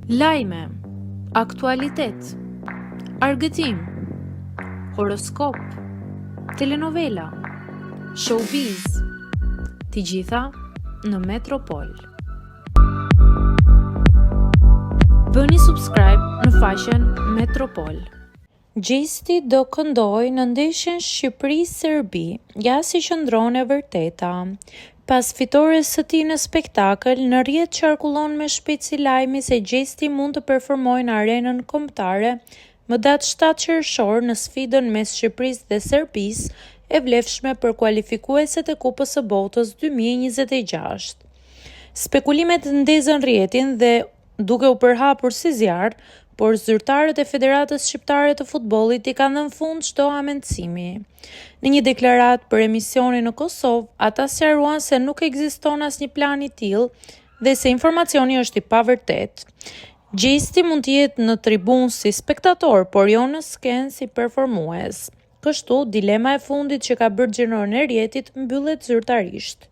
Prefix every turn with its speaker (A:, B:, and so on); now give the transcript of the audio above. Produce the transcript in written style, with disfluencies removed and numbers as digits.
A: Lajme, aktualitet, argëtim, horoskop, telenovela, showbiz, të gjitha në Metropol. Bëni subscribe në faqen Metropol.
B: Gjesti do këndojë në ndeshjen Shqipëri-Serbi, ja si qëndron e vërteta. Pas fitores së tij në spektakël, në rrjet qarkullon me shpejtësi lajmi se Gjesti mund të performojë në Arenën Kombëtare më datë 7 qershor në sfidën mes Shqipërisë dhe Serbisë, e vlefshme për kualifikueset e Kupës së Botës 2026. Spekulimet ndezën rrjetin dhe duke u përhapur si zjarr, por zyrtarët e Federatës Shqiptare të Futbollit i kanë dhënë fund çdo hamendësimi. Në një deklaratë për emisionin në Kosovë, ata sqaruan se nuk ekziston asnjë plan i tillë dhe se informacioni është i pavërtetë. Gjesti mund të jetë në tribunë si spektator, por jo në skenë si performues. Kështu, dilema e fundit që ka bërë xhiron e rrjetit mbyllet zyrtarisht.